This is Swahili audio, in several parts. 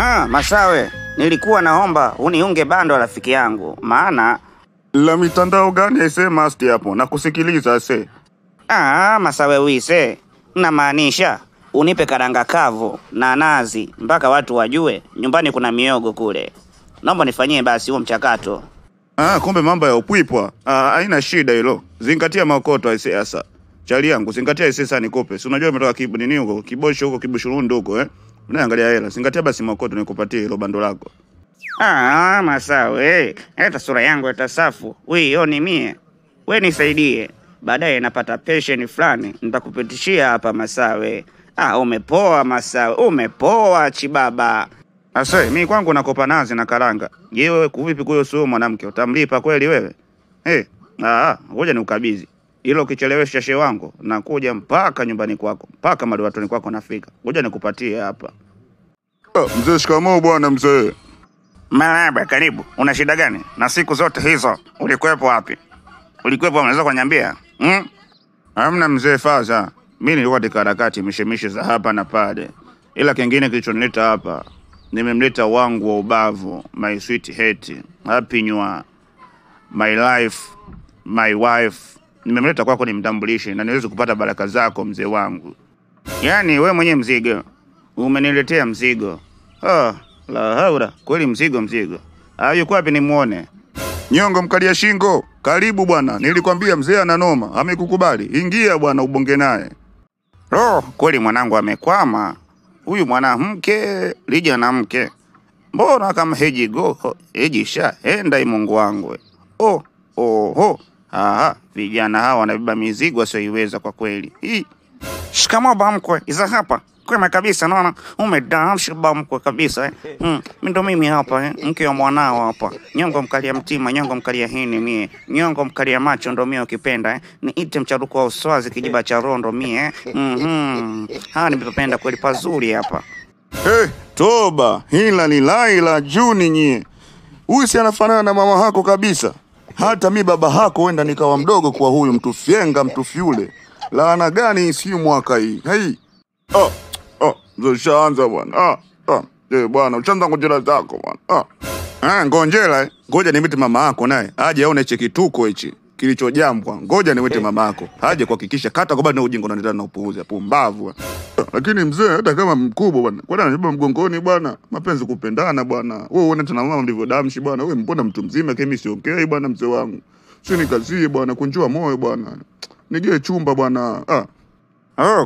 Masawe, nilikuwa naomba uniunge bando rafiki yangu, maana la mitandao gani aisee masti hapo na kusikiliza ase. Masawe wise, namaanisha unipe karanga kavu na nazi mpaka watu wajue nyumbani kuna miogo kule. Naomba nifanyie basi huo mchakato. Kumbe mambo ya upwipwa. Haina shida hilo. Zingatia maokoto aisee asa. Chali yangu zingatia aisee sana nikope. Si unajua umetoka nini huko? Kibosho huko Kibushurundo huko eh. Unaangalia hela. Zingatia basi maokoto nikupatie hilo bando lako. Masawe, hata sura yangu itasafu. Wewe ni mie. Wewe nisaidie. Baadaye napata pension fulani nitakupitishia hapa Masawe. Umepoa Masawe, umepoa chibaba. Ase, mimi kwangu nakopa nazi na karanga. Je, wewe kuvipi kuyo sio mwanamke? Utamlipa kweli wewe? Ngoja niukabidhi. Hilo ukichelewesha shehe wangu nakuja mpaka nyumbani kwako, mpaka maliwatoni kwako nafika. Ngoja nikupatie hapa. Mzee, shikamoo bwana mzee. Marhaba, karibu. Una shida gani? Na siku zote hizo ulikuwepo wapi? Ulikuwepo, unaweza kuniambia? Hamna mzee Faza. Mimi nilikuwa katika harakati mishemishe za hapa na pale. Ila kingine kilichonileta hapa, nimemleta wangu wa ubavu, my sweet heart, happy new, my life, my wife. Nimemleta kwako nimtambulishe na niweze kupata baraka zako mzee wangu. Yaani wewe mwenyewe mzigo. Umeniletea mzigo. La haura, kweli mzigo mzigo. Yuko wapi nimuone? Nyongo mkalia shingo. Karibu bwana, nilikwambia mzee ana noma, amekukubali. Ingia bwana ubonge naye. Kweli mwanangu amekwama. Huyu mwanamke, lija na mke. Mbona kama heji go, heji sha, enda Mungu wangu. Oho. Vijana hawa wanabeba mizigo wasioiweza kwa kweli. Shikamoo bamkwe, iza hapa. Kwema kabisa naona umedamsha bamkwe kabisa eh. Ndo mimi hapa eh, mke wa mwanao hapa. Nyongo mkalia mtima, nyongo mkalia hini mie. Nyongo mkalia macho ndo mie ukipenda eh. Niite mcharuko wa uswazi kijiba cha roho ndo mie eh. Nimependa kweli pazuri hapa. Toba, hila ni laila juni nyie. Huyu si anafanana na mama hako kabisa. Hata mi baba hako wenda nikawa mdogo kwa huyu mtu fyenga mtu fyule. Laana gani si mwaka hii? Hey. Ushaanza bwana. Bwana, ushaanza ngonjera zako bwana. Ngonjera. Ngoja nimwite mama yako naye aje aone hichi kituko hichi kilichojambwa. Ngoja nimwite mama yako aje kuhakikisha kata kwa bado ujinga unanileta na upuuzi pumbavu. Lakini mzee hata kama mkubwa bwana, kwani anabeba mgongoni bwana? Mapenzi kupendana bwana. Wewe uone tena mama mlivyodamshi bwana. Wewe mbona mtu mzima kemi siongei bwana mzee wangu. Si nikazie bwana, kunjua moyo bwana. Nijue chumba bwana.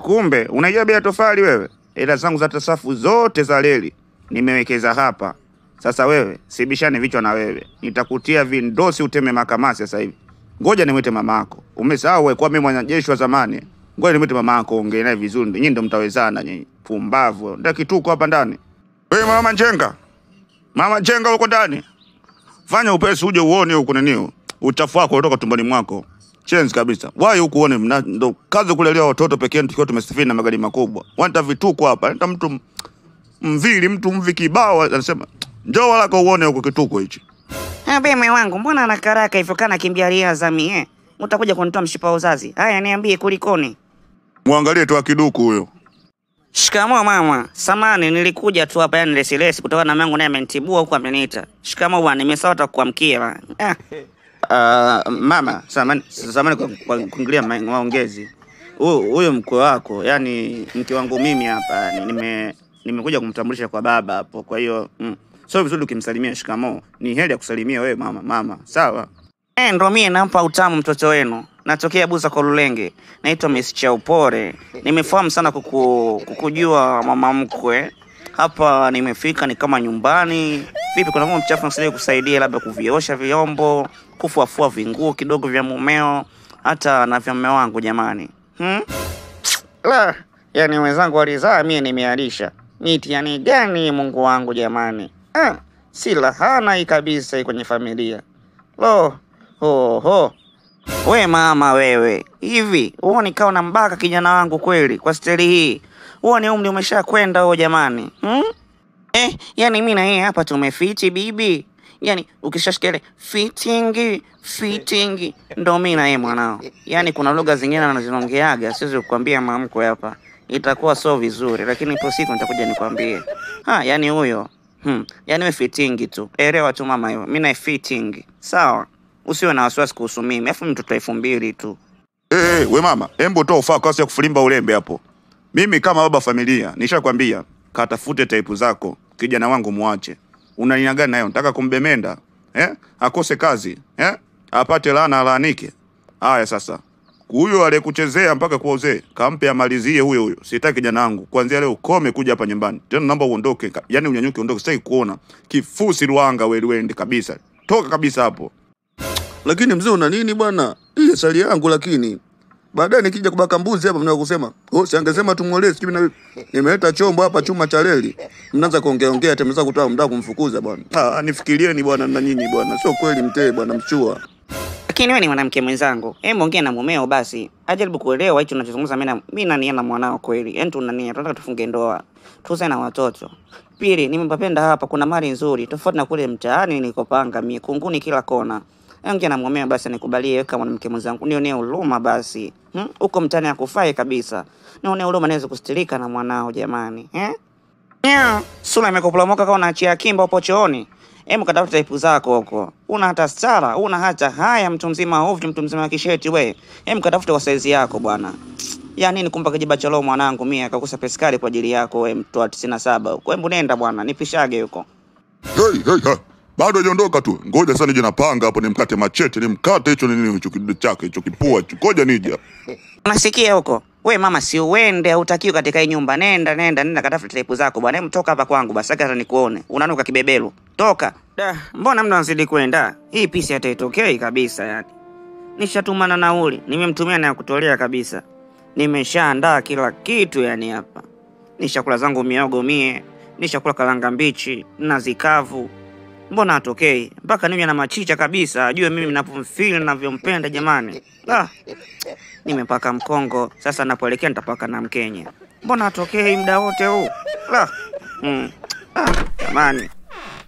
Kumbe unajua bei ya tofali wewe. Hela zangu za tasafu zote za leli nimewekeza hapa. Sasa wewe sibishane vichwa na wewe. Nitakutia vindosi uteme makamasi sasa hivi. Ngoja nimwite mamako. Umesahau wewe kwa mimi mwanajeshi wa zamani. Ngoja nimwite mamako ongee naye vizuri. Nyinyi ndio mtawezana nyinyi. Pumbavu. Ndio kituko hapa ndani. Wewe mama Njenga. Mama Njenga huko ndani. Fanya upesi uje uone huko nini. Uchafu wako kutoka tumboni mwako. Chenzi kabisa. Wai huku uone ndo kazi kulelea watoto pekee tukiwa tumesafiri na magari makubwa. Wanta vituko hapa. Nita mtu mvili, mtu mvi kibao anasema njoo wala kwa uone huko kituko hichi. Beme wangu, mbona anakaraka hivyo kana kimbia ria za mie? Utakuja kunitoa mshipa wa uzazi. Haya niambie kulikoni? Muangalie tu akiduku huyo. Shikamoo mama. Samani nilikuja tu hapa yani lesilesi kutokana na mangu naye amenitibua huko ameniita. Shikamoo bwana, nimesahau hata kukuamkia bwana. Mama, samani kwa kuingilia maongezi. Huyo mkwe wako, yani mke wangu mimi hapa, nimekuja kumtambulisha kwa baba hapo. Kwa hiyo sio vizuri ukimsalimia shikamoo. Ni heri ya kusalimia wewe mama. Sawa? Ndo mie nampa utamu mtoto wenu. Natokea Buza kwa Lulenge. Naitwa Miss Chaupore. Nimefahamu sana kukujua mama mkwe. Hapa nimefika ni kama nyumbani. Vipi kuna mambo mchafu msaidie kusaidia labda kuviosha vyombo, kufuafua vinguo kidogo vya mumeo, hata na vya mume wangu jamani. La, yani wenzangu walizaa mie nimealisha. Miti yani gani Mungu wangu jamani? Si lahana hii kabisa hii kwenye familia. Lo, ho ho. We mama wewe, hivi huo nikao na mbaka kijana wangu kweli kwa steli hii? Huo ni umri umeshakwenda huo jamani. Yani mimi na yeye hapa tumefiti bibi. Yani ukishashikia ile fitting ndo mimi na yeye mwanao. Yani kuna lugha zingine anaziongeaga siwezi kukwambia mamko hapa. Itakuwa so vizuri lakini ipo siku nitakuja nikwambie. Yani huyo Yaani wewe fitting tu. Elewa tu mama hiyo. Mimi na fitting. Sawa. Usiwe na wasiwasi kuhusu mimi. Afu mtoto 2000 tu. Eh, we mama, embo toa ufaa kasi ya kufulimba ulembe hapo. Mimi kama baba familia, nishakwambia katafute type zako. Kijana wangu muache. Una nia gani nayo? Nataka kumbemenda. Akose kazi, Apate laana alaanike. Haya sasa. Huyo aliyekuchezea mpaka kwa uzee, kampe amalizie huyo huyo. Sitaki kijana wangu. Kuanzia leo ukome kuja hapa nyumbani. Tena naomba uondoke. Yaani unyanyuke uondoke, sitaki kuona. Kifusi ruanga wewe uende kabisa. Toka kabisa hapo. Lakini mzee una nini bwana? Hii asali yangu lakini. Baadaye nikija kubaka mbuzi hapa mnaanza kusema, "Oh, si angesema tumuolee sijui na nimeleta chombo hapa chuma cha reli." Mnaanza kuongea ongea tena mnaanza kutoa mdao kumfukuza bwana. Ah, nifikirieni bwana na nyinyi bwana. Sio kweli mtee bwana mchua. Lakini wewe ni mwanamke mwenzangu. Hebu ongea na mumeo basi. Ajaribu kuelewa hicho unachozungumza. Mimi na nia na mwanao kweli. Yaani tuna nia, tunataka tufunge ndoa. Tuzae na watoto. Pili, nimepapenda hapa kuna mali nzuri tofauti na kule mtaani nilikopanga mimi, kunguni kila kona. Ongea na mumeo basi nikubalie kama mwanamke mwenzangu. Nionee huruma basi. Huko mtaani hakufai kabisa. Nionee huruma niweze kustirika na mwanao jamani. Sura imekuporomoka kama unaachia kimba upo chooni. Hebu katafuta type zako huko. Una hata stara, una hata haya, mtu mzima ovyo, mtu mzima kisheti we. Hebu katafuta kwa size yako bwana. Ya nini kumpa kijiba cha roho mwanangu mimi akakosa peskali kwa ajili yako we mtu wa 97 huko. Hebu nenda bwana, nipishage huko. Hey, hey, hey. Bado hajaondoka tu. Ngoja sasa nije napanga hapo nimkate machete, nimkate hicho nini hicho kidude chake, hicho kipua hicho. Ngoja nije. Unasikia huko? We mama si uende, hutakiwi katika hii nyumba. Nenda nenda nenda katafuta type zako bwana. Hebu toka hapa kwangu basi, hata nikuone. Unanuka kibebelu. Toka. Da, mbona mtu anazidi kwenda? Hii pisi hata itokei kabisa yani. Nishatumana nauli, nimemtumia na kutolea kabisa. Nimeshaandaa kila kitu yani hapa. Nishakula zangu miogo mie, nishakula karanga mbichi, nazi kavu. Mbona hatokei? Mpaka ninywe na machicha kabisa, ajue mimi ninapomfeel ninavyompenda jamani. Ah. Nimepaka mkongo, sasa napoelekea nitapaka na Mkenya. Mbona hatokei muda wote huu? Ah. Ah, jamani.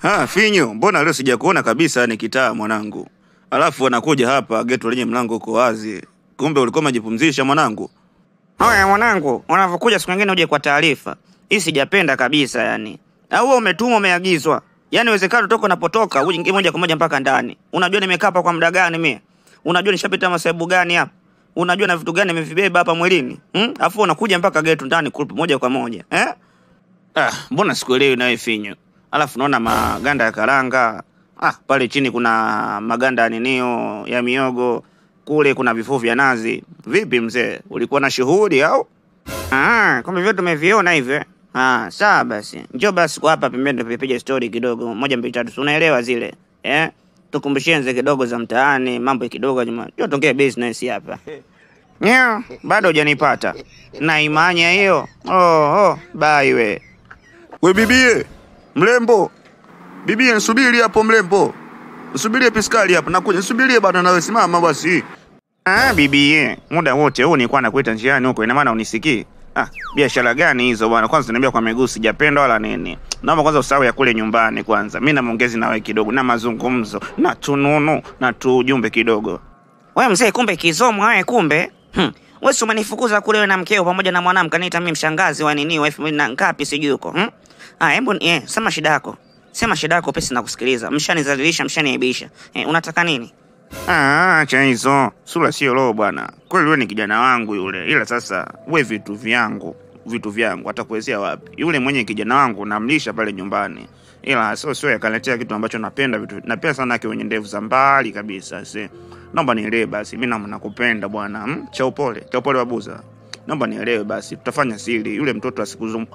Ha, Finyo, mbona leo sijakuona kabisa ni kitaa mwanangu. Alafu wanakuja hapa geto lenye mlango uko wazi. Kumbe ulikuwa unajipumzisha mwanangu. Haya mwanangu, unavokuja siku nyingine uje kwa taarifa. Hii sijapenda kabisa yani. Au wewe umetumwa umeagizwa? Yaani uwezekano utoke unapotoka uje moja kwa moja mpaka ndani. Unajua nimekaa hapa kwa muda gani mimi? Unajua nishapita masaibu gani hapa? Unajua na vitu gani nimevibeba hapa mwilini? Alafu unakuja mpaka geto ndani kulipa moja kwa moja. Ah, mbona sikuelewi nawe Finyo? Alafu naona maganda ya karanga. Ah, pale chini kuna maganda ya ninio ya miogo, kule kuna vifuu vya nazi. Vipi mzee? Ulikuwa na shughuli au? Ah, kumbe vyote tumeviona hivyo. Ah, sawa basi. Njoo basi kwa hapa pembeni tupige story kidogo. 1 2 3. Unaelewa zile? Tukumbushie nze kidogo za mtaani, mambo kidogo jamaa. Njoo tuongee business hapa. Nyeo, bado hujanipata. Na imanya hiyo. Oh, bye we. We bibie, mlembo. Bibie nisubiri hapo mlembo. Nisubirie piskali hapo nakuja. Nisubirie bado nawe simama basi. Ah, bibie, muda wote huu nilikuwa nakuita njiani huko, ina maana unisikii? Ah, biashara gani hizo bwana? Kwanza niambia kwa miguu sijapenda wala nini. Naomba kwanza usahau ya kule nyumbani kwanza. Mimi na maongezi na wewe kidogo na mazungumzo na tununu na tujumbe kidogo. Wewe mzee kumbe kizomo wewe kumbe. Wewe si umenifukuza kule wewe na mkeo pamoja na mwanamke kaniita mimi mshangazi wa nini wa 2000 na ngapi sijui huko. Ah, hebu sema shida yako. Sema shida yako pesa na kusikiliza. Mshanizalilisha, mshaniaibisha. Unataka nini? Ah, acha hizo. Sura sio roho bwana. Kweli wewe ni kijana wangu yule. Ila sasa wewe vitu vyangu atakuwezea wapi? Yule mwenye kijana wangu namlisha pale nyumbani. Ila sio yakaletea kitu ambacho napenda vitu. Napenda sana yake wenye ndevu za mbali kabisa. Si. Naomba nielewe basi. Mimi nakupenda bwana. Cha upole. Cha upole wabuza. Naomba nielewe basi. Tutafanya siri. Yule mtoto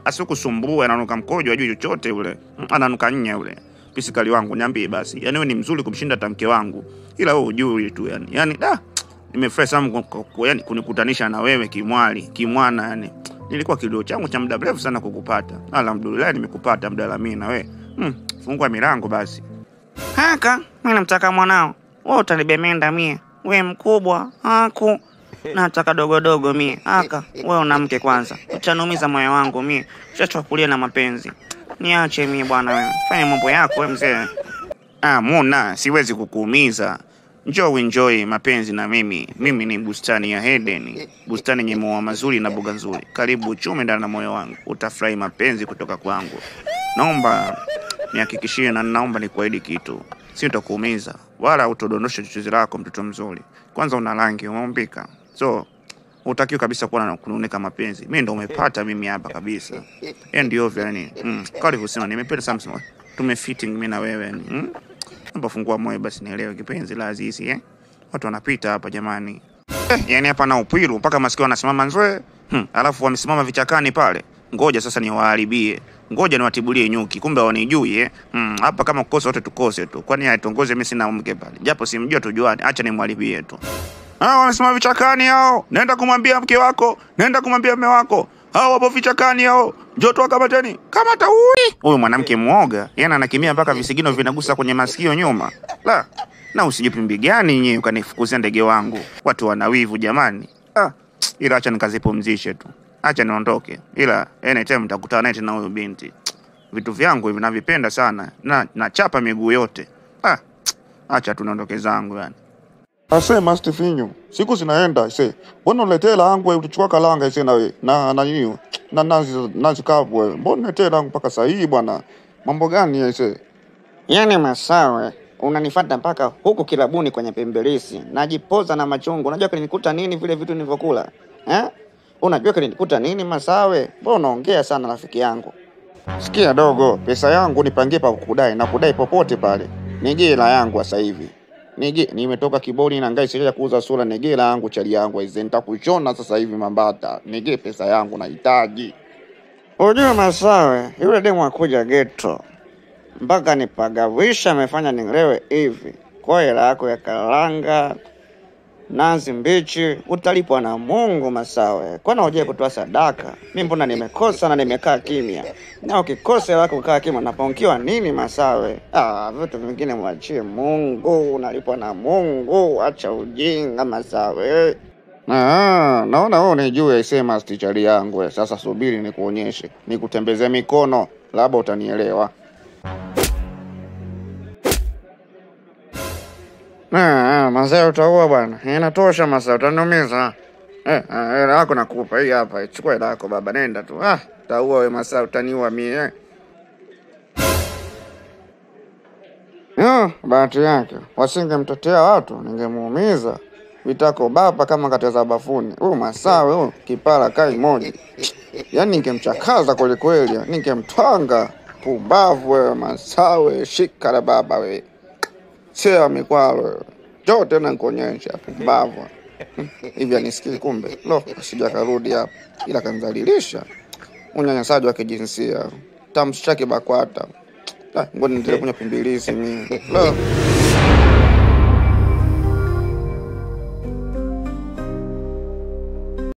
asikusumbue, ananuka mkojo, ajui chochote yule. Ananuka nya yule. Pisikali wangu niambie basi. Yaani wewe ni mzuri kumshinda hata mke wangu. Ila wewe hujui tu yani. Yaani da nimefurahi sana yani kunikutanisha na wewe kimwali, kimwana yani. Nilikuwa kilio changu cha muda mrefu sana kukupata. Alhamdulillah nimekupata mdalamina na wewe. Fungua milango basi. Haka, mimi namtaka mwanao. Wewe utanibemenda mie. Wewe mkubwa, haku. Nataka dogo dogo mie. Haka, wewe una mke kwanza. Utanumiza moyo wangu mie. Ushachukulia na mapenzi. Niache mie bwana wewe. Fanya mambo yako wewe mzee. Ah, Muna, siwezi kukuumiza. Njoo enjoy mapenzi na mimi. Mimi ni bustani ya Eden, bustani yenye maua mazuri na mboga nzuri. Karibu chume ndani na moyo wangu. Utafurahi mapenzi kutoka kwangu. Naomba Nihakikishie na ninaomba nikuahidi kitu. Sitakuumiza wala utodondosha chochote lako, mtoto mzuri. Kwanza una rangi, umeumbika. So utakiwa kabisa kuwa na kununeka mapenzi. Mimi ndo umepata mimi hapa kabisa. Yeye ndio ovyo yani. Kwa alivyosema nimependa sana msemo. Tumefitting mimi na wewe yani. Naomba fungua moyo basi nielewe kipenzi la Azizi eh. Watu wanapita hapa jamani. Yani hapa na upiru mpaka masikio yanasimama nzwe. Alafu wamesimama vichakani pale. Ngoja sasa niwaharibie. Ngoja niwatibulie nyuki. Kumbe hawanijui eh. Hapa kama kukosa wote tukose tu. Kwani aitongoze mimi sina mke pale. Japo simjua tujuane, acha nimharibie tu. Ah, wamesimama vichakani hao. Nenda kumwambia mke wako, nenda kumwambia mume wako. Hao wapo vichakani hao. Njoo tu kamateni. Kamata huyu. Huyu mwanamke muoga, yana anakimbia mpaka visigino vinagusa kwenye masikio nyuma. La, na usijipimbi gani nyewe ukanifukuzia ndege wangu. Watu wana wivu jamani. Ah, ila acha nikazipumzishe tu. Acha niondoke. Ila anytime nitakutana naye tena huyu binti. Vitu vyangu hivi navipenda sana. Na nachapa miguu yote. Ah, acha tu niondoke zangu yani. Ase Master Finyo, siku zinaenda ise. Mbona uniletee hela yangu wewe ulichukua kalanga ise na wewe na nini? Na nazi kavu wewe. Mbona uniletee hela yangu mpaka saa hii bwana? Mambo gani ya ise? Yaani Masawe, unanifuata mpaka huku kilabuni kwenye pembelisi. Najipoza na machungu. Unajua kilinikuta nini vile vitu nilivyokula? Eh? Unajua kilinikuta nini Masawe? Mbona unaongea sana rafiki yangu? Sikia dogo, pesa yangu nipangie pa kukudai na kudai popote pale. Nige hela yangu sasa hivi. Nige, nimetoka kiboni na ngai sija kuuza sura, nige hela yangu chali yangu hizi nitakushona sasa hivi mambata. Nige pesa yangu nahitaji. Unajua Masawe, yule demu akuja ghetto mpaka nipagawisha amefanya nilewe hivi. Kwa hela yako ya karanga, nazi mbichi, utalipwa na Mungu Masawe. Kwani hujai kutoa sadaka? Mimi mbona nimekosa na nimekaa kimya. Na ukikosa hela yako kukaa kimya unaponkiwa nini Masawe? Ah, vitu vingine mwachie Mungu, unalipwa na Mungu, acha ujinga Masawe. Ah, naona wewe unijue aisee Master chali yangu. Sasa subiri nikuonyeshe, nikutembeze mikono, labda utanielewa. Ah, Masawe utaua bwana. Inatosha Masawe, utaniumiza. Hela yako nakupa hii hapa. Chukua hela yako baba, nenda tu. Ah, utaua wewe Masawe, utaniua mie. Bahati yake. Wasingemtetea watu, ningemuumiza. Vitako baba kama kateza bafuni. Huyu Masawe huyu kipara kai moja. Yaani ningemchakaza kweli kweli, ningemtwanga. Pumbavu wewe Masawe, shika la baba wewe. Sio mikwalo wewe. Njoo tena nikuonyeshe pumbavu. Hivi anisikii kumbe. Lo, sijakarudi hapa. Ila kanzalilisha. Unyanyasaji wa kijinsia. Tamshtaki BAKWATA. Ngoja niendelee kunywa pimbilisi mimi. Lo.